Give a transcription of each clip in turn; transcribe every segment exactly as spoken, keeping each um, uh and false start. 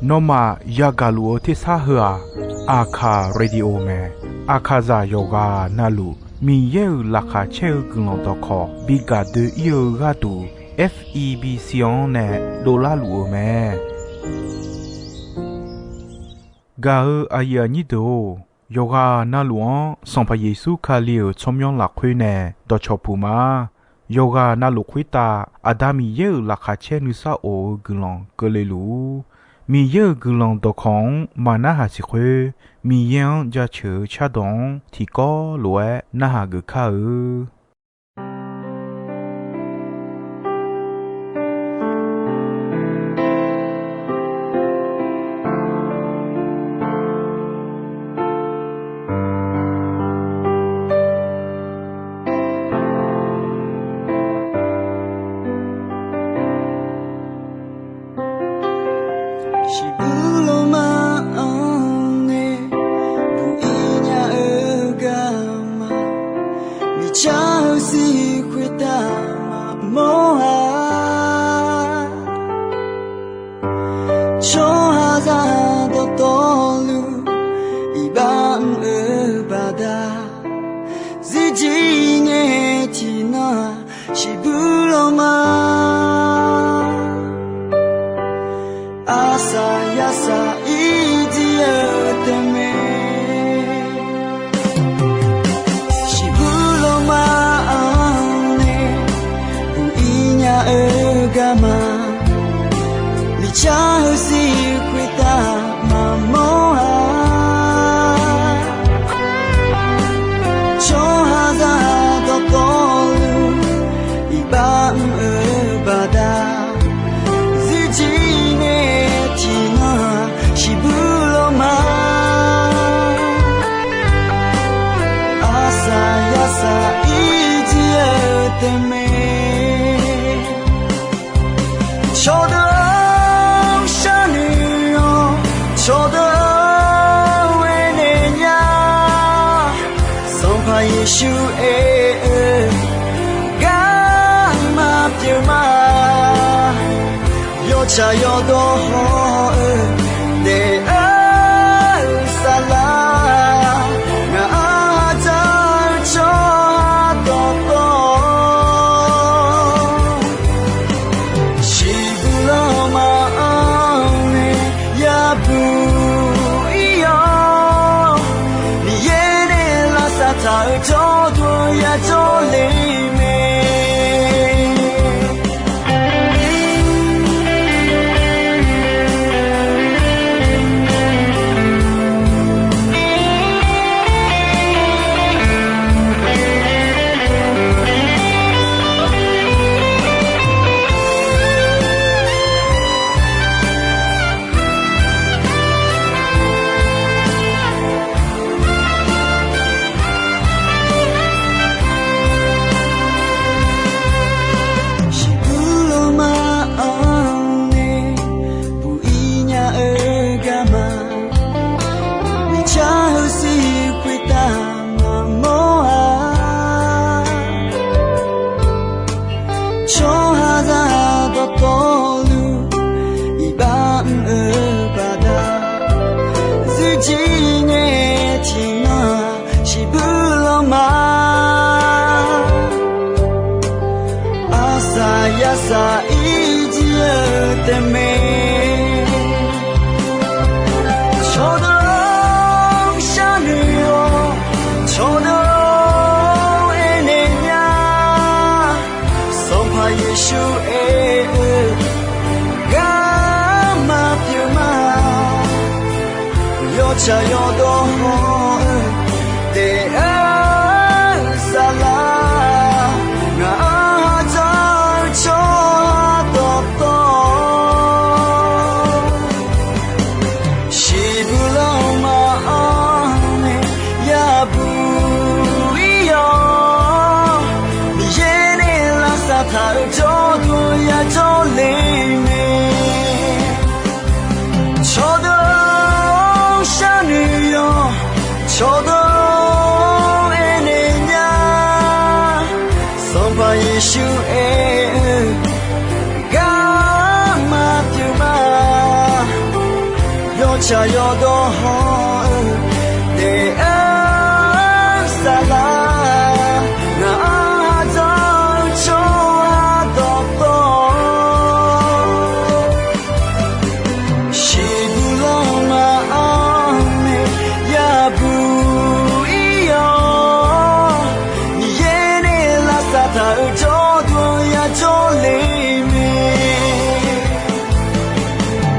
Nawmaf yagaq luf-eu tersar heu-aq, Aqkaq Radio mae. Aqkaqzaq yawqghaq navluf Miqyaer-euq laqkhaq caer-eu guiqlanq dawqkawq bi gaq doe-ir-eu gharduq, F E B C-anr nae dovlar luf-eu mae. Gaq-eu aqyuif aqnyir deuq-or, yawqghaq navluf-anr Sanqpaq Yeqsur Kali-euq tsawrmyanr lafkhoer nae dawqcawq puq ma. Yawqghaq navluf khoertav Aqda Miqyaer-euq laqkhaq caer nuisar of-eu guiqlanq keuvle luf-ur. Miqyaer-euq guiqlanq dawqkawq-anr maq narhaq siq khoer, Miqyaer-anr jaceuq-eu cardawq-anr tiqkawv lof-aer narhaq geuf kar-eu. Shiqbuir lawrma-anr nae buq-ir nya-eu garma, miqcar-eu sir khoertav maqmawr-a. Tsawrhaqzaq dawqtawvluf iqbax mr-eu baqda, zirjir ngae tiqnan-aq, shiqbuir lawrma arsaq yarsaq ir jir-eu tae mae. Shiqbuir lawrma-anr nae buq-ir nya-eu garma, miqcar-eu sir khoertav maqmawr-a. Tsawrhaqzaq dawqtawvluf iqbax mr-eu baqda, zirjir ngae tiqnan-aq, shiqbuir lawrma arsaq yarsaq ir jir-eu tae mae. Cawqdeuq-anr sharnoeq-awq, cawqdeuq-anr aernaeq nya, Sanqpaq Yeqsur aer-eu garma pyeuf ma. Yawtsaq yawdawr haw-eu daef-eu saflar, ngaq-anr dzaq-eu tsawrhaq dawqtawv, shiqbuir lawrma-anr nae yabuq ir-awr, Miqyaer nae lavsav taq-eu jawrduq yajawr le mae. Shiqbuir lawrma-anr nae buq-ir nya-eu garma, miqcar-eu sir khoertav maqmawr-a. Tsawrhaqzaq dawqtawvluf iqbax mr-eu baqda, zirjir ngae tiqnan-aq, shiqbuir lawrma arsaq yarsaq ir jir-eu tae mae. Cawqdeuq-anr sharnoeq-awq, cawqdeuq-anr aernaeq nya, Sanqpaq Yeqsur aer-eu garma pyeuf ma. Yawtsaq yawdawr haw-eu daef-eu saflar, ngaq-anr dzaq-eu tsawrhaq dawqtawv, shiqbuir lawrma-anr nae yabuq ir-awr, Miqyaer nae lavsav taq-eu jawrduq yajawr le mae. Cawqdeuq-anr sharnoeq-awq, Tsaq yawdawr hawr-eu daef-aer saflar, ngaq-anr ardawr-eu tsawrhaq dawqtawv, shiqbuq lanma-anr nae yabuq ir-awr, Miqyaer nae lavsav taq-euq jawrduq-anr yajawr le mae.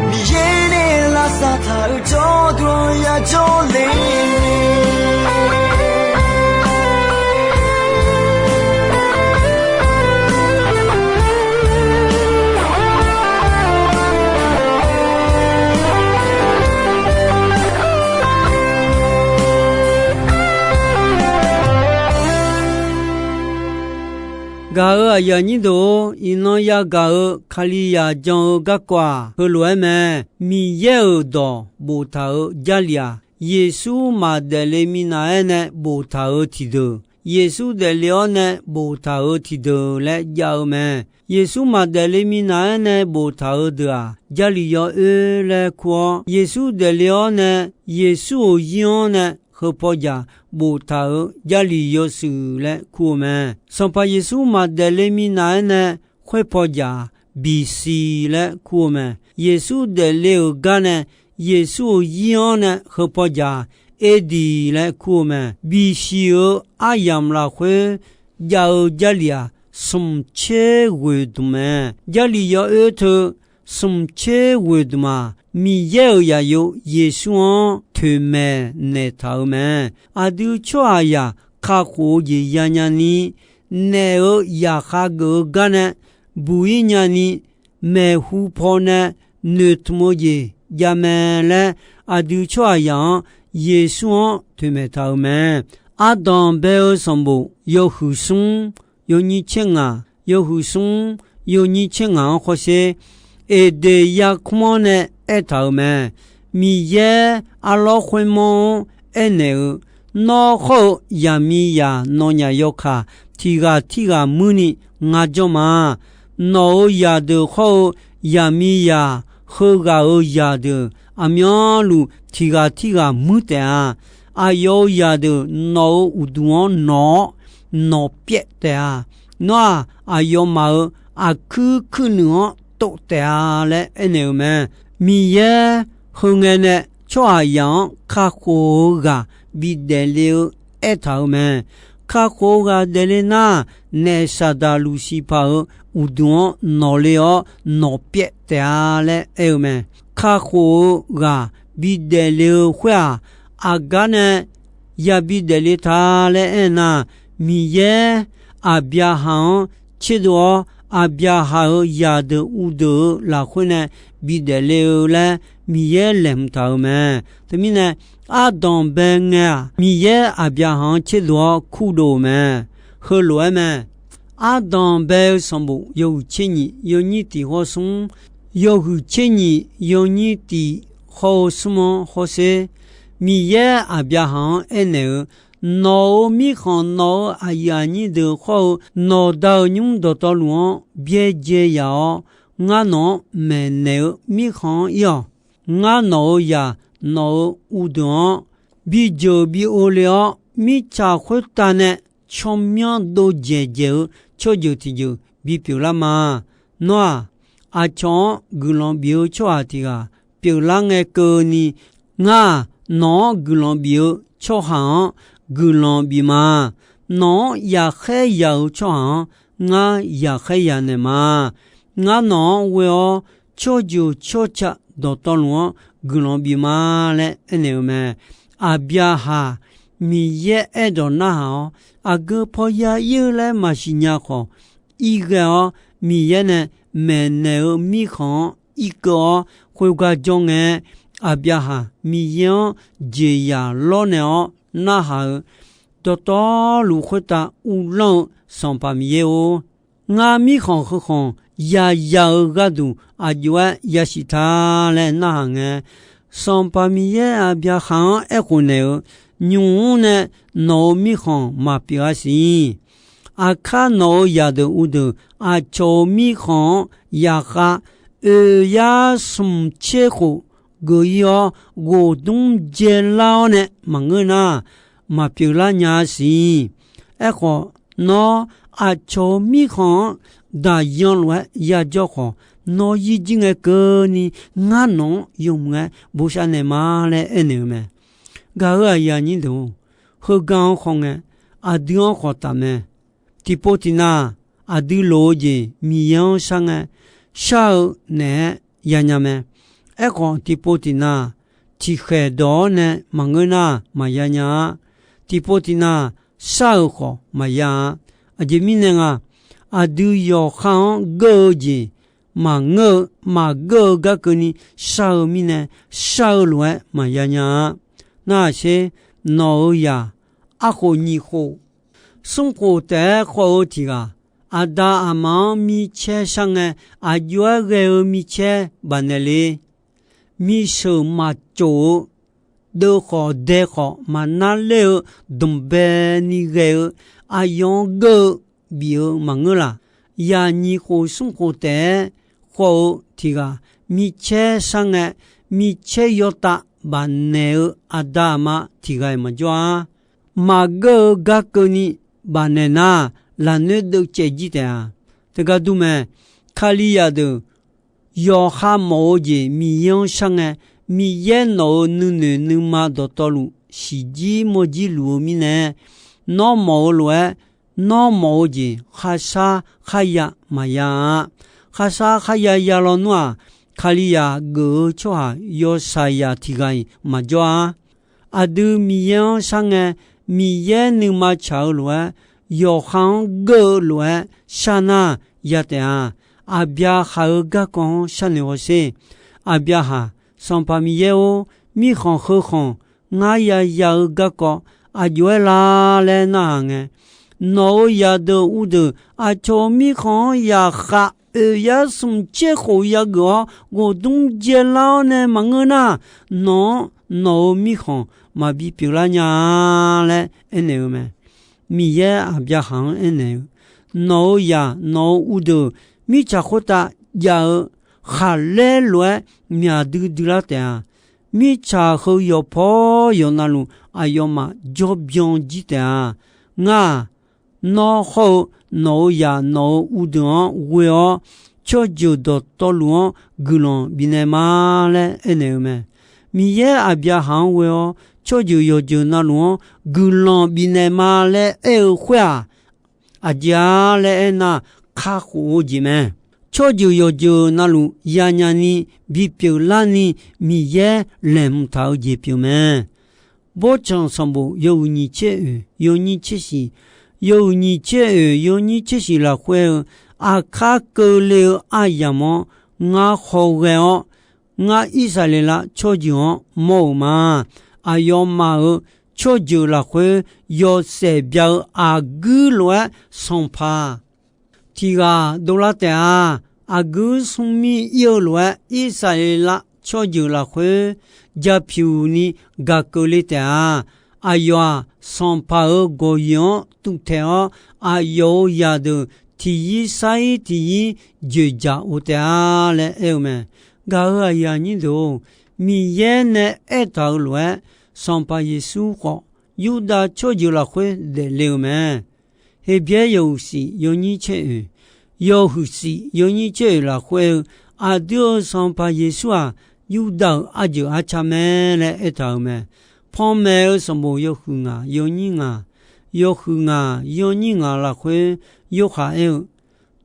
Miqyaer nae lavsav taq-euq jawrduq-anr yajawr le mae. Gaq-euq aqyuif aqnyir deuq-or, iqnan yagaq-euq Kalizaq jan-eu garkawv-aq, heulof-aer mae. Miqyaer-euq dawq boftaq-euq Jarlif-aq, Yeqsur maqdaefle minav-aer nae boftaq-euq tiqdeuq, Yeqsur daefle-awr nae boftaq-euq tiqdeuq laer jav-eu mae. Yeqsur maqdaefle minav-aer nae boftaq-euq deuq-aq, Jarlif yawoer laer kur-awr, Yeqsur daefle-awr nae Yeqsur-euq zir-anr nae heupaw jaq boftaq-euq Jarlif yawshuif laer kur-eu mae. Sanqpaq Yeqsur maqdaefle minav-aer nae khoerpaw jaq-aq, bisiq laer kur-eu mae. Yeqsur daefle-euq gar nae Yeqsur-euq zir-anr nae heupaw jaq-aq, erdiq laer kur-eu mae. Bisiq-euq aryamq lafkhoer jav-eu Jarlif-aq, smq tser ghoeq dmq mae. Jarlif yawoer teu smq tser ghoeq dmq-aq, Miqyaer-euq zaqyo Yeqsur-anr toeqmaeq naeqtaq-euq mae. Aqdui tsawrhaqzaq kakhof-eu jeq yanya ni, naef-euq zaqkhav geuf-eu gar nae buq ir nyani, maeqhu paw nae noeqtmq-eu jeq javmae laer, aqdui tsawrhaqzaq-anr Yeqsur-anr toeqmaeq taq-euq mae. Ardanq bae-eu sanqbof yawhuiq smr yawnyir tser ngaq, yawhuiq smr yawnyir tser ngaq-anr hawsher, Eqdeq yarkmr-anr nae aertaq-euq mae. Miqyaer arlawr khoermawr-anr aernaeq-eu, Nawr hawr-eu zaqmiqzaq nawnyaf yawkaq tiq ghaq tirghaq muirni ngar jawr ma. Nawq-euq zaqdeuq hawr-eu zaqmiqzaq heughaq-euq zaqdeuq aqmyanluf tiq ghaq tirghaq muir taef-a. Aqyawf-euq zaqdeuq nawq-euq uqduq-anr nawq-awr nawq pyaev taef-a. Nawr-aq, aqyawfmaf-euq aqkuir kuirnuiq-anr tov taef-a laer aernaeq-eu mae. Miqyaer heu ngae nae tsawrhaqzaq-anr kakhof-eu ghaq bidaef le-eu aertaq-euq mae. Kakhof-eu ghaq daefle nar, naef Saqdaq Luqsiqpaq-euq uqduq-anr nawqle-awr nawq pyaev taef-a laer aer-eu mae. Kakhof-eu ghaq bidaef le-eu khoer-aq, aqgar nae yabi daefle ta laer aernar, Miqyaer Aqbyaqhaq-anr tserdov-awr, Aqbyaqhaq-euq zaqdeuq uvdeuq-eu lafkhoer nae bidaef le-eu laer Miqyaer laeqhmq taq-euq mae. Teumirnae, ardanq bae ngae-aq, Miqyaer Aqbyaqhaq-anr tserdov-awr kurdov-euq mae. Heulof-aer mae. Ardanq bae-eu sanqbof yawhuiq tser nyiq yawnyir tiq hawr-eu smr, yawhuiq tser nyiq yawnyir tiq hawr-eu smr-anr hawsher. Miqyaer Aqbyaqhaq-anr aernaeq-eu, Nawq-euq mirkhanq, nawq-euq aqyuif aqnyir deuq hawr-eu nawqda-euq nymr dawqtawvluf-anr byaerdzae yaf-awr, ngar nawq-anr maeqnaeq-eu mirkhanq-anr ir-awq. Ngar nawq-euq zaq, nawq-euq uvdeuq-anr bijeuq bi ov le-awr, mirtsaq khoertav nae tsawrmyanr dovdzaeq dzaeq-eu tsawrjeuq tiqjeuq bipyeuf lar ma. Nawr-aq, aqcawq-anr guiqlanq bif-eu tsawrhaq tiq ghaq pyeuflar ngae keuvni, ngar-aq, nawq-anr guiqlanq bif-eu tsawrhaq-anr guiqlanq bif ma. Nawq-anr yaqkhaer yaq-eu tsawrhaq-anr ngar yaqkhaer yaq naeq ma. Ngar nawq-anr ghoe-awr, tsawrjeuq tsawrca dawqtawvluf-anr guiqlanq bif ma laer aernaeq-eu mae. Aqbyaqhaq Miqyaer aerdawq narhaq-awr, aqgeu paw ya ir-eu laer maqsiq nya khawf, ir ghae-awr Miqyaer nae maeqnaeq-eu mirkhanq-anr irkeuv-awr khoergar jawr ngae, Aqbyaqhaq Miqyaer-anr jeqzaq lawrnaeq-awr narhaq-eu dawqtawvluf khoertav uvlanr-eu Sanqpaq Miqyaer-or, ngar mirkhanq heukhanq yaya-eu gharduq aqjox-aer yasiq ta laer narhaq ngae, Sanqpaq Miqyaer Aqbyaqhaq-anr aerkhof naeq-eu, nymq-mr nae nawq-euq mirkhanq maqpyeuf-a siq. Aqkar nawq-euq zaqdeuq uvdeuq aqcawq-euq mirkhanq-anr yaqkhav oeq yar smq tser khof geuf-ir-awr, ghofdmr dzaelar-awr nae maqngeur nar, maqpyeuf lar nya-a siq. Aerkhawf, nawr aqcawq-euq mirkhanq-anr daqyan lof-aer yajawr khawf, nawr yir jir ngae keuvni ngar nawq-anr yawmuiq-aer bosav naeq ma laer aernaeq-eu mae. Gaq-euq aqyuif aqnyir deuq-or, heugar-anr khawf ngae, aqdui-anr khawf taf mae. Tiqpov tiqnav, aqdui loq-eu jeq Miqyaer-anr shar ngae, shar-eu naeq-aer yanya mae. Aerkhawf, tiqpov tiqnav tiqkhaeq dawq-awr nae maqngeur nar, maqya nya-a. Tiqpov tiqnav shar-euq khawf maqya-a. Aqjeq mirnae nga, aqdui yawqha-anr geur-eu jeq maqngeur-eu, maqgeur-eu gar keuvni shar-eu mirnae, shar-eu lof-aer maqya nya-a. Narhaq sher, nawq-euq zaq arkhof nyiq khof smr khof taef-aer khawf-eu tiq ghaq, aqda aqma-anr micaer shar ngae, aqjox-aer ghae-eu micaer bafnaeq le. Miqsheuq maqcof-eu, deuv khawf dae khawf maqnar ler-eu, dmq bae ni ghae-eu, aqyawf-anr geur-eu bif-eu maqngeur laq. Zaq nyiq khof smr khof taef-aer khawf-eu tiq ghaq, micaer shar ngae, micaer yawtav bafnaeq-eu aqda aqma tiq ghaq-iq maqjawr-a. Maqgeur-eu gar keuvni bafnaeq nar, lafnoer deuvcaev jir taef-a. Teugar dur mae. Kalizaq deuq yawqha mawf-eu jeq Miqyaer-anr shar ngae, Miqyaer nawq-euq nuinoeq nuima dawqtawvluf siqjir mawrjir luf-eu mirnae, nawr mawf-eu lof-aer, nawr mawf-eu jeq kharshar kharya maqya-a. Kharshar kharya ya lawnmr-aq, Kalizaq geuf-eu tsawrhaq yawshaqzaq tiq ghaq-iq maqjawr-a. Aqdui Miqyaer-anr shar ngae, Miqyaer nuima tsaq-eu lof-aer, yawqha-anr geur-eu lof-aer shar nar ya taef-a. Aqbyaqhaq-euq garkawv-anr sharnoeq hawsher. Aqbyaqhaq, Sanqpaq Miqyaer-or, mirkhanq heu khanq ngar yaya-eu garkawv aqjox-aer la laer narhaq ngae, nawq-euq zaqdeuq uvdeuq aqcawq-euq mirkhanq-anr zaqkhav oeq yar smq tser khof yageuf-awr ghofdmr dzaelar-awr nae maqngeur nar, nawq-anr nawq-euq mirkhanq maqbi pyeuflar nya-a laer aernaeq-eu mae. Miqyaer Aqbyaqhaq-anr aernaeq-eu, nawq-euq zaq nawq-euq uvdeuq mirtsaq khoertav jav-eu khaqlaer lof-aer myaq duidui lar taef-a. Mirtsaq heu yawqpaw yawqnavluf aqyawfmaf jawrbyan jir taef-a. Ngar-aq, nawr hawr-eu nawq-euq zaq nawq-euq uvdeuq-anr ghoe-awr, tsawrjeuq dawqtawvluf-anr guiqlanq bifnaeq ma laer aernaeq-eu mae. Miqyaer Aqbyaqhaq-anr ghoe-awr, tsawrjeuq yawqjeuq navluf-anr guiqlanq bifnaeq ma laer aer-eu khoer-aq, aqjeq-a laer aernar, kakhof-eu jeq mae. Tsawrjeuq yawqjeuq navluf yanyaf ni bipyeuf larni Miqyaer laeqhmq taq-eu jeq pyeuf mae. Bawrtsanq sanqbof yawhuiq nyiq tser oeq yawnyir tser shiq, yawhuiq nyiq tser oeq yawnyir tser shiq lafkhoer-eu, aqkar keuvle-eu aryamq-anr ngar hawghae-awr, ngar Irsaqleqlav tsawrjeuq-anr mawr-euq ma. Aqyawfmaf-euq tsawrjeuq lafkhoer yawshaef bya-eu aqguir lof-aer sanqpaq tiq ghaq dovlar taef-a. Aqguir smrmir ir-eu lof-aer, Irsaqleqlav tsawrjeuq lafkhoer japyuq ni gaq keuvle taef-a. Aqyawf-aq, sanqpaq-euq gawqyoeq-anr tuvtaeq-awr, aqyawf-euq zaqdeuq tiq yir sar ir tiq yir joeqjaq of taef-a laer aer-eu mae. Gaq-euq aqyuif aqnyir deuq-or, Miqyaer nae aertaq-euq lof-aer, Sanqpaq Yeqsur khawf, Yurdav tsawrjeuq lafkhoer daefle-eu mae. Heqbyaer yawhuiq shif yawnyir tser oeq, yawhuiq shif yawnyir tser oeq lafkhoer-eu, aqdui-euq Sanqpaq Yeqsur-aq, Yurdav-euq arjeuq arca mae laer aertaq-euq mae. Panmaeq-eu sanqbof yawhuiq ngaq yawnyir ngaq, yawhuiq ngaq yawnyir ngaq lafkhoer Yorhaq aer-eu,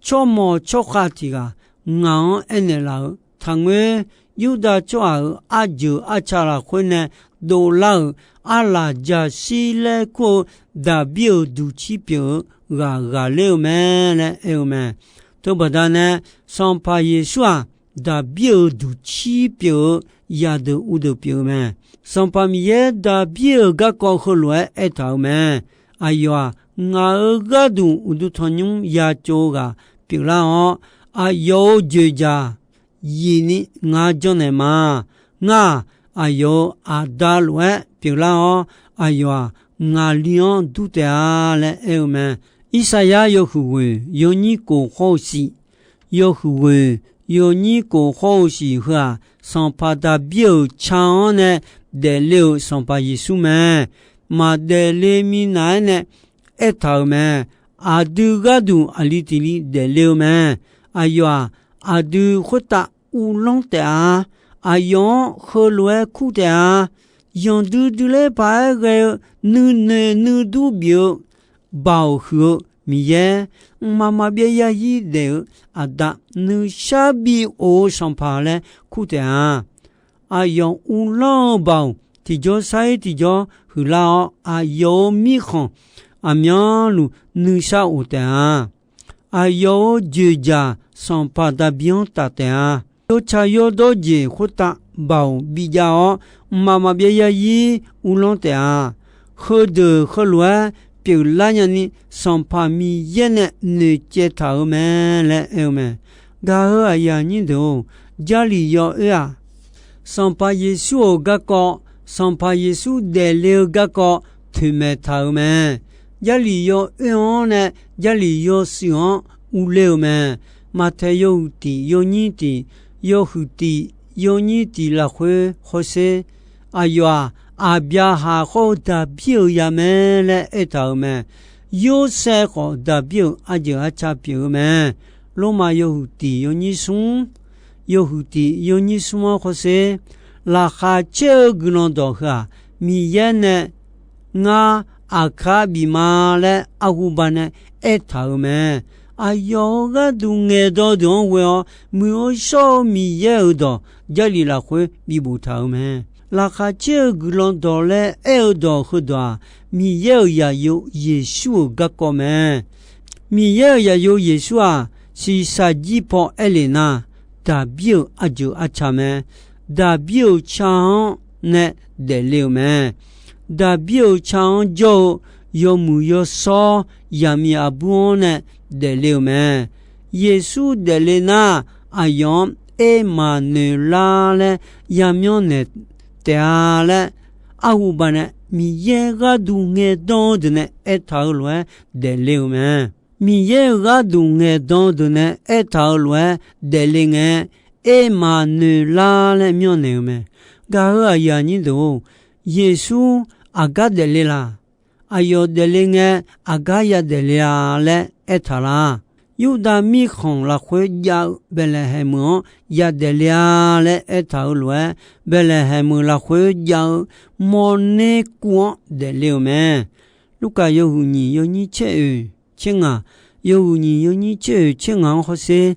tsawrmawq tsawrkhav tiq ghaq ngaq-anr aernaeq laf-eu, taqngoer Yurdav tsawrhaq-euq arjeuq arca lafkhoer nae dovlar-euq arlaq jaqshir laer kur-eu Daqbir-euq duqcir pyeuf-eu ghaq ghaqler-eu mae laer aer-eu mae. Teubaqda nae Sanqpaq Yeqsur-aq, Daqbir-euq duqcir pyeuf-eu yadeuq uvdeuq pyeuf-eu mae. Sanqpaq Miqyaer Daqbir-euq garkawv heulof-aer aertaq-euq mae. Aqyawf-aq, ngaq-euq gharduq uqduq tanqnymr ya tsov-eu ghaq pyeuflar-awr, aqyawf-euq joeqjaq yif ni ngar janrnaeq ma. Ngar-aq, aqyawf-euq Aqda lof-aer pyeuflar-awr, aqyawf-aq, ngaqli-anr dur taef-a laer aer-eu mae. Irsaqyar yawhuiq ghoeq yawnyir kof hawr-eu shif, yawhuiq ghoeq yawnyir kof hawr-eu siq heu-aq, sanqpaq Daqbir-euq ca-anr nae daefle-euq Sanqpaq Yeqsur mae. Maqdaefle minav-aer nae aertaq-euq mae. Aqdui gharduq aqli tiq li daefle-eu mae. Aqyawf-aq, aqdui khoertav uvlanr taef-a. Aqyawf-anr heulof-aer kur taef-a. Yanqdui dui ler paq-aer ghae-eu nuinoeq nuidur bif-eu Baoq huiq-eu Miqyaer, mqmaq maqbyav yarzir daef-eu Aqda, nuishar bi of-eu Sanqpaq laer kur taef-a. Aqyawf uvlanr-eu Baoq tiqjawr sar-ir tiqjawr huiqlar-awr, aqyawf-euq mirkhanq aqmyanluf nuishar of taef-a. Aqyawf-euq joeqjaq Sanqpaq Daqbir-anr taf taef-a. Yawtsaq yawdawr jeq khoertav Baoq bijav-awr, mqmaq maqbyav yarzir uvlanr taef-a. Heudeuq heulof-aer pyeuflar nyani, Sanqpaq Miqyaer nae noeqcaev taq-euq mae laer aer-eu mae. Gaq-euq aqyuif aqnyir deuq-or, Jarlif yawoer-aq, Sanqpaq Yeqsur-euq garkawv, Sanqpaq Yeqsur daefle-eu garkawv toeqmaeq taq-euq mae. Jarlif yawoer-anr nae Jarlif yawshuif-anr urler-eu mae. Maqtaeq yawhuiq tiq yawnyir tiq, yawhuiq tiq yawnyir tiq lafkhoer hawsher, aqyawf-aq, Aqbyaqhaq khawr-eu Daqbir-euq zaq mae laer aertaq-euq mae. Yorsaev khawf Daqbir-euq arjeuq arca pyeuf-eu mae. Lormav yawhuiq tiq yawnyir smr, yawhuiq tiq yawnyir smr-anr hawsher, laqkhaq caer-eu guiqlanq dawq heu-aq, Miqyaer nae ngar aqkar bif ma laer arhuba nae aertaq-euq mae. Aqyawf-euq gharduq ngaeqdan deuq-anr ghoe-awr, muiq-eu shawr-eu Miqyaer-euq dawq Jarlif lafkhoer biboftaq-euq mae. Laqkhaq caer-eu guiqlanq dawq laer aer-eu dawq heudawq-aq, Miqyaer-euq zaqyo Yeqsur-euq garkawv mae. Miqyaer-euq zaqyo Yeqsur-aq, shiqshaq jir paw aer lef nar, Daqbir-euq arjeuq arca mae. Daqbir-euq ca-anr nae daefle-euq mae. Daqbir-euq ca-anr jawr-eu yawmuiq yawshawr zaqmiq aqbur-anr nae daefle-euq mae. Yeqsur daefle nar, aqyawf-anr Ermaqnoeqlar laer yamyanr naeq taef-a laer, arhuba nae Miqyaer gharduq ngaeqdan-eu deuq nae aertaq-eu lof-aer daefle-euq mae. Miqyaer-euq gharduq ngaeqdan-eu deuq nae aertaq-eu lof-aer daefle ngae, Ermaqnoeqlar laer myanrnaeq-eu mae. Gaq-euq aqyuif aqnyir deuq-or, Yeqsur aqgar daefle laq? Aqyawf daefle ngae, aqgar yadaef le-a laer aertaq laq? Yurdav mirkhanq lafkhoer jav-eu Baeqlaeqhaeq meuq-anr yadaef le-a laer aertaq-eu lof-aer, Baeqlaeqhaeq meuq lafkhoer jav-eu mawrner kuv-anr daefle-euq mae. Lurkaf yawhuiq nyiq yawnyir tser oeq tser ngaq, yawhuiq nyiq yawnyir tser oeq tser ngaq-anr hawsher,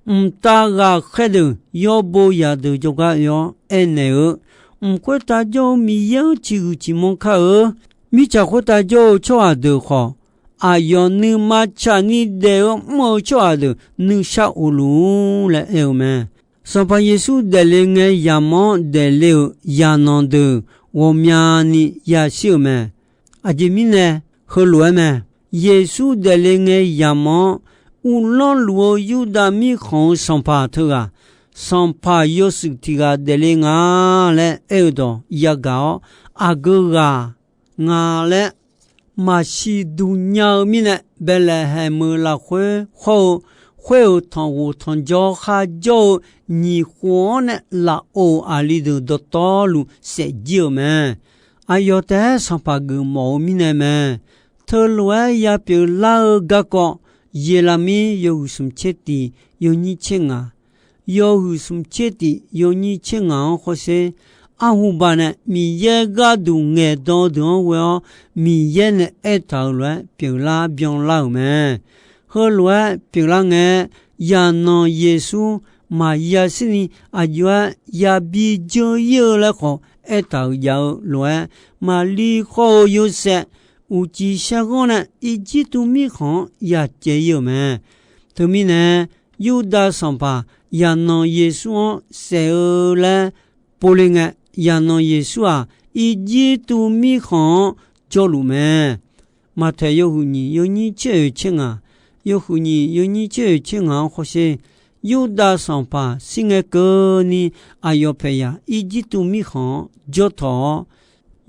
mqtav ghaqkhaer deuq yawbo zaqdeuq jawrgar oe-awr aernaeq-eu, Mq khoertav jawr-eu Miqyaer-anr ciqhuiq ciqmanr kar-eu. Mirtsaq khoertav jawr-eu tsawrhaq deuq khawf, aqyawf nuima tsaqni daef-eu mr-eu tsawrhaq deuq nuishar of luf-ur laer aer-eu mae. Sanqpaq Yeqsur daefle ngae, yamq-anr daefle-euq zaqnanq deuq ghawqmyani yashir-euq mae. Aqjeq mirnae heulof-aer mae. Yeqsur daefle ngae yamq-anr uvlanr luf-eu Yurdav mirkhanq-euq sanqpaq teughaq, sanqpaq yawshuif tiq ghaq daefle nga laer aer-eu dawq yagaq-awr, aqgeu ghaq nga laer maqsiq duq nya-eu mirnae, Baeqlaeqhaeq meuq lafkhoer hawr-eu khoer-euq tanqghof tanqjawr kharjawr-eu nyiq khof-anr nae lafov aqli deuq dawqtawvluf saefjir-euq mae. Aqyawf taef-aer sanqpaq geufmawf-eu mirnae mae. Teulof-aer yapyeuf lar-eu garkawv, Yeqlaqmir yawhuiq smq tser tiq yawnyir tser ngaq, yawhuiq smq tser tiq yawnyir tser ngaq-anr hawsher, arhuba nae Miqyaer gharduq ngaeqdan-eu deuq-anr ghoe-awr, Miqyaer nae aertaq-euq lof-aer pyeuflar byanlar-euq mae. Heulof-aer pyeuflar ngae, zaqnanq Yeqsur maqya shirni aqjox-aer yabi dzeur ir-eu laer khawf aertaq-euq jav-eu lof-aer, Maqlir khawr-eu Yorsaev uqcif saerghanr nae Irjirtuv mirkhanq-anr yacaev ir-euq mae. Teumirnae, Yurdav sanqpaq zaqnanq Yeqsur-anr saef-eu laer povle ngae, zaqnanq Yeqsur-aq, Irjirtuv mirkhanq-anr jawrluf mae. Maqtaeq yawhuiq nyiq yawnyir tser oeq tser ngaq, yawhuiq nyiq yawnyir tser oeq tser ngaq-anr hawsher, Yurdav sanqpaq shir ngae keuvni aqyawf paeqyaq Irjirtuv mirkhanq-anr jawrtawq-awr,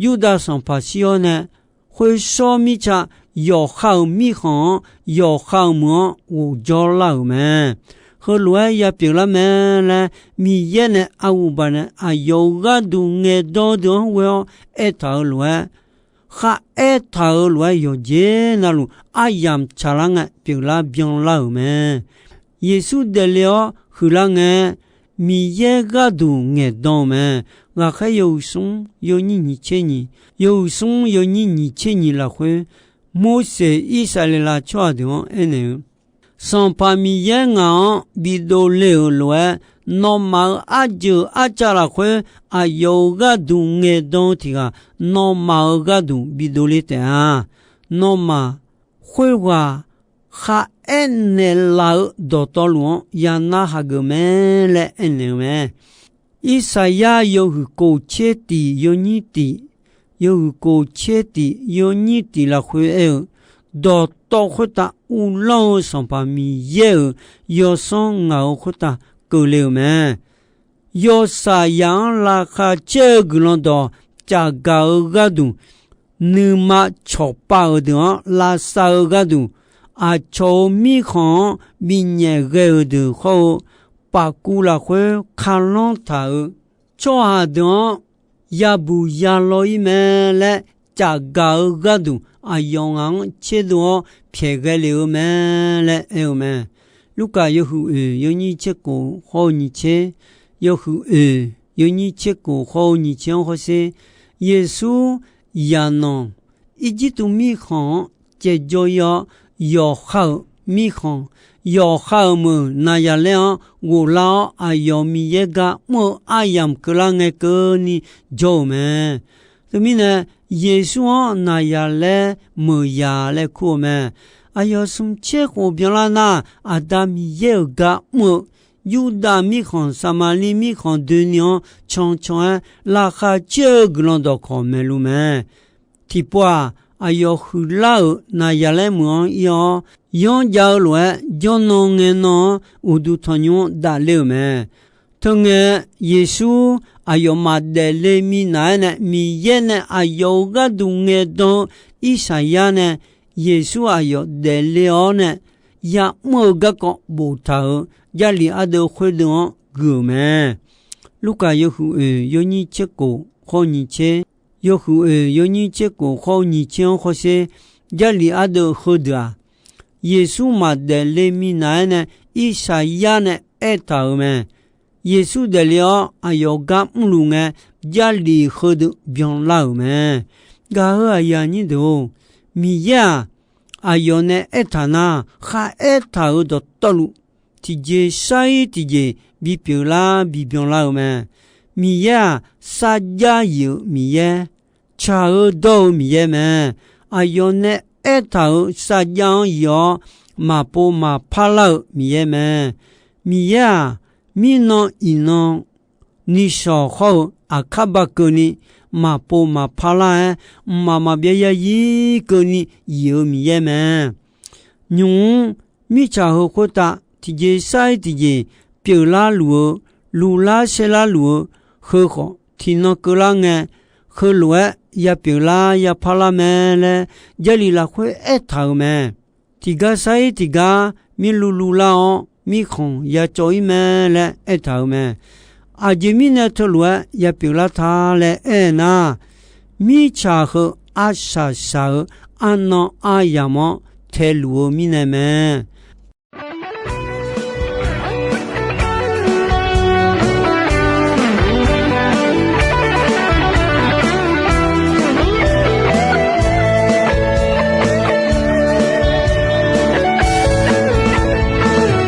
Yurdav sanqpaq shir-awr nae, khoershawr mirtsa yawqha-euq mirkhanq-anr, yawqha-euq meuq-anr ghofjawr lar-euq mae. heulof-aer ya pyeuflar mae laer, Miqyaer nae aqghuba nae aqyawf-euq gharduq ngaeqdan-eu deuq-anr ghoe-awr aertaq-euq lof-aer, kharaer taq-euq lof-aer yawqjeq navluf aryamq tsaqlar ngae pyeuflar byanlar-euq mae. Yeqsur daefle-awr huiqlar ngae, Miqyaer gharduq ngaeqdan-eu mae. Ghaqkhaer yawhuiq smr yawnyir nyiq tser nyiq, yawhuiq smr yawnyir nyiq tser nyiq lafkhoer, Morseq Irsaqleqlav tsawrhaq deuq-anr aernaeq-eu, Sanqpaq Miqyaer ngaq-anr bidov le-euq lof-aer, nawmaf-euq arjeuq arcav lafkhoer aqyawf-euq gharduq ngaeqdan-eu tiq ghaq, nawmaf-euq gharduq bidov le taef-a. Nawmaf khoerghaq kharaer naeqlaf-eu dawqtawvluf-anr yanar hageuf mae laer aernaeq-eu mae. Irsaqyar yawhuiq kof tser tiq yawnyir tiq, yawhuiq kof tser tiq yawnyir tiq lafkhoer aer-eu, dawqtawv khoertav uvlanr-eu Sanqpaq Miqyaer-euq yawsanr ngaq-euq khoertav keuvle-euq mae. Yawshaqzaq-anr laqkhaq caer-eu guiqlanq dawq cafgaq-eu gharduq, nuima cawqpav-euq deuq-anr lavsav-eu gharduq, aqcawq-euq mirkhanq-anr binyaef ghae-euq deuq khawr-eu, pafkuv lafkhoer kalanr taq-euq tsawrhaq deuq-anr yabuq yalaw-ir mae laer cafgaq-eu gharduq, aqyawf ngaq-anr tserdov-awr pyaeq ghae lef-eu mae laer aer-eu mae. Lurkaf yawhuiq oeq yawnyir tser kof khawr-eu nyiq tser, yawhuiq oeq yawnyir tser kof khawr-eu nyiq tser-anr hawsher, Yeqsur yaqnanq Irjirtuv mirkhanq-anr caevjawr-ir-awr, yawqha-euq mirkhanq, yawqha-euq meuq Naqzaqlaer-anr ghoflar-awr, aqyawf Miqyaer gar mr-eu aryamq keuvlar ngae keuvni jawr-euq mae. Teumirnae, Yeqsur-anr Naqzaqlaer meuq yaq laer kur-eu mae. Aqyawf smq tser khof byanlar nar, Aqda Miqyaer-euq gar mr-eu Yurdav mirkhanq, Saqmaqliv mirkhanq doeni-anr cancan-aer laqkhaq caer-eu guiqlanq dawqkawq maeqluf mae. Tiqpov-aq, aqyawf huiqlar-euq Naqzaqlaer meuq-anr ir-awr, yanrjav-eu lof-aer janrnan ngaenan-anr uqduq tanqnymr-anr dafler-euq mae. Teungae, Yeqsur aqyawfmaf daefle minav-aer nae Miqyaer nae aqyawf-euq gharduq ngaeqdan-eu Irsaqyar nae Yeqsur aqyawf daefle-awr nae ya'mr-eu garkawv boftaq-euq Jarlif ardeuv khoerdeuv-anr gui-euq mae. Lurkaf yawhuiq oeq yawnyir tser kof khawr-eu nyiq tser, yawhuiq oeq yawnyir tser kof khawr-eu nyiq tser-anr hawsher, Jarlif ardeuv heudeuq-aq, Yeqsur maqdaef le minav-aer nae Irsaqyar nae aertaq-euq mae. Yeqsur daefle-awr aqyawf gar mrluf ngae, Jarlif heudeuq byanlar-euq mae. Gaq-euq aqyuif aqnyir deuq-or, Miqyaer-aq, aqyawf nae aertaq nar, kharaer taq-euq dawqtawvluf, tiqjeq sar-ir tiqjeq bipyeuf lar bibyan lar-eu mae. Miqyaer-aq, sarjax yif-euq Miqyaer, tsaq-eu dawr-eu Miqyaer mae. Aqyawf nae aertaq-euq sarjax-anr yif-awr, maqpov maqpar lar-eu Miqyaer mae. Miqyaer-aq, mirnan iqnan nishawq hawr-eu aqkar ba keuvni, maqpov maqpar lar-aer, mqmaq maqbyav yarzir keuvni yif-eu Miqyaer mae. Nymq-mr mirtsaq heu khoertav tiqjeq sar-ir tiqjeq pyeuflar luf-eu, luvlar saerlar luf-eu, heu khawf tiqnan keuvlar ngae, heulof-aer yapyeuf lar yapar lar mae laer, Jarlif lafkhoer aertaq-euq mae. Tiqgar sar-ir tiqgar mirluv luvlar-awr, mirkhanq yacawv-ir mae laer aertaq-euq mae. Aqjeq mirnae teulof-aer yapyeuf lar ta laer aer nar, mirtsaq heu arsaq saq-eu arnan aryamq-anr taeluf-eu mirnae mae.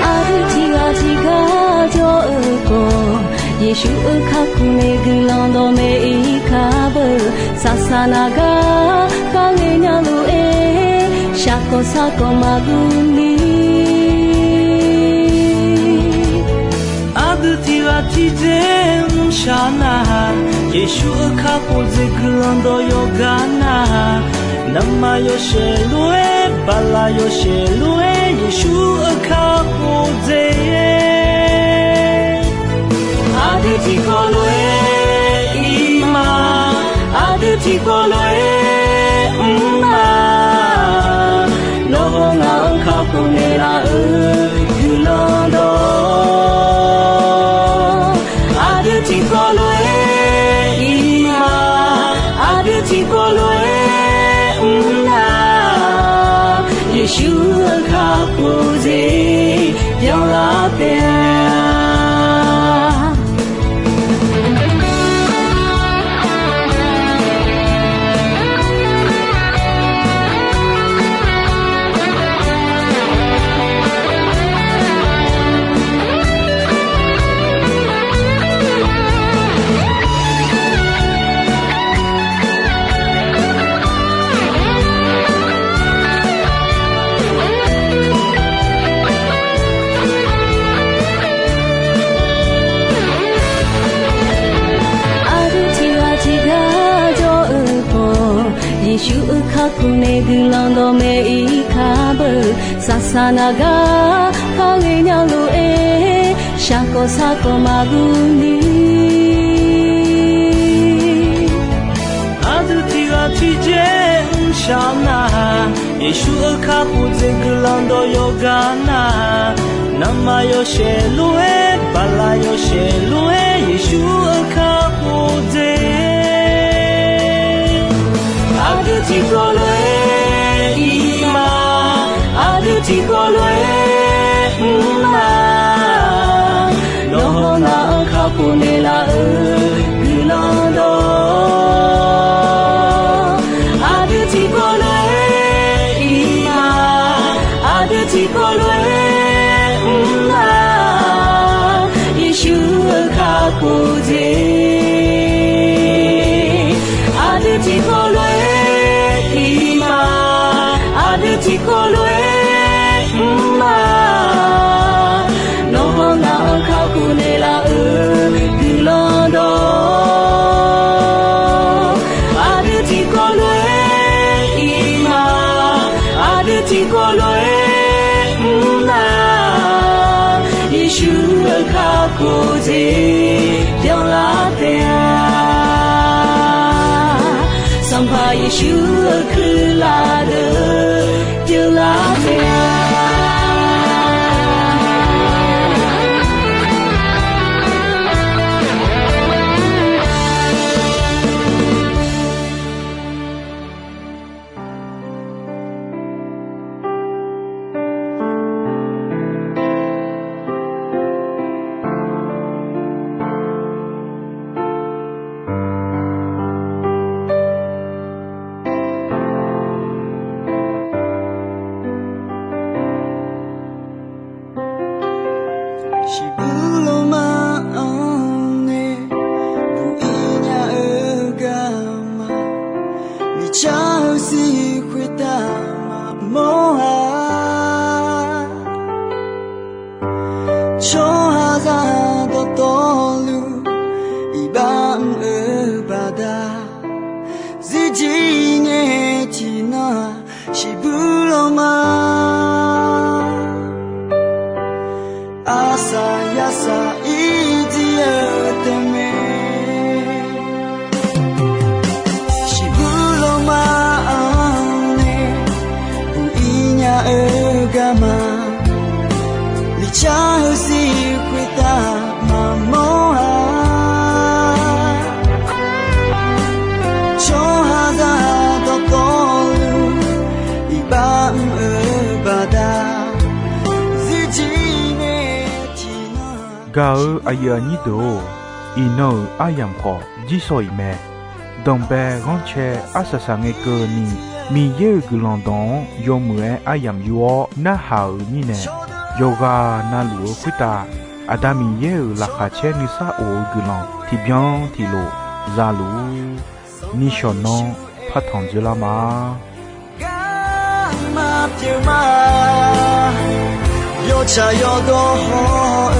Aqdui tiqghaq tiqgar jawr-eu khawf, Yeqsur-euq kakhof nae guiqlanq dawqmaeq-ir kar beu. Saqsaq naq gar kharngae nya lof-aer, shaqkawq sarkawq maqguv ni. Aqdui tiqghaq tiqdzer mrshaq nar-aq, Yeqsur-euq kakhof dzaeq guiqlanq dawq yawqgar nar-aq, navmaqyawf shaeq lof-aer, baqlaq yawf shaeq lof-aer, Yeqsur-euq kakhof dzaeq-aer, aqdui tiqkawv lof-aer ir ma, aqdui tiqkawv lof-aer mr ma. Nawr-aq ngaq-euq kakhof naeqlaf-euq guiqlanq dawq Yeqsur-euq kakhof nae guiqlanq dawqmaeq-ir kar beu, saqsaq naq gar kar ghaenya lof-aer, shaqkawv sarkawv maqguv ni. Aqdui tiqghaq tiqjeq mrshaq nar, Yeqsur-euq kakhof dzaeq guiqlanq dawq yawqgar nar, naqma yawshaef lof-aer, bala yawshaef lof-aer, Yeqsur-euq kakhof dzaeq. Aqdui tiqkawv lof-aer ir ma, aqdui tiqkawv lof-aer mr ma. Nawr hawnar-anr kakhof naeqlaf-euq guiqlanq dawq, aqdui tiqkawv lof-aer ir ma, aqdui tiqkawv lof-aer mr ma. Yeqsur-euq kakhof dzaeq. Aqdui tiqkawv lof-aer ir ma, aqdui tiqkawv lof-aer mr ma. Nawr hawnar-anr kakhof naeqlaf-euq guiqlanq dawq, aqdui tiqkawv lof-aer ir ma, aqdui tiqkawv lof-aer mr ma. Yeqsur-euq kakhof dzaeq byanlar taef-a. Sanqpaq Yeqsur-euq kuirlaf deuq byanlar taef-a. Shiqbuir lawrma-anr nae buq-ir nya-eu garma, miqcar-eu siq khoertav maqmawr-a. Tsawrhaqzaq dawqtawvluf iqbax mr-eu baqda, zirjir ngae tiqnan-aq, shiqbuir lawrma, arsaq yarsaq irjir-eu taef mae. Shiqbuir lawrma-anr nae buq-ir nya-eu garma, miqcar-eu siq khoertav maqmawr-a. Tsawrhaqzaq dawqtawvluf iqbax mr-eu baqda, zirjir ngae tiqnan-aq. Gaq-eu aqyuif aqnyir deuq-or, iqnan-euq aryamq khawf jirsawq iq mae. Danqbae ghanrcae arsaq saq ngae keuvni, Miqyaer-euq guiqlanq dawq-anr yawmuiq-aer aryamq yur-awr narhaq-euq mirnae, yawqghaq navluf-eu khoertav Aqda Miqyaer-euq laqkhaq caer nuisar of-eu guiqlanq tiqbyan tiqlof za luf-ur. Nishawq nanr partanq dzeurlar ma. Garma pyeuf ma, yawtsaq yawdawr haw-awr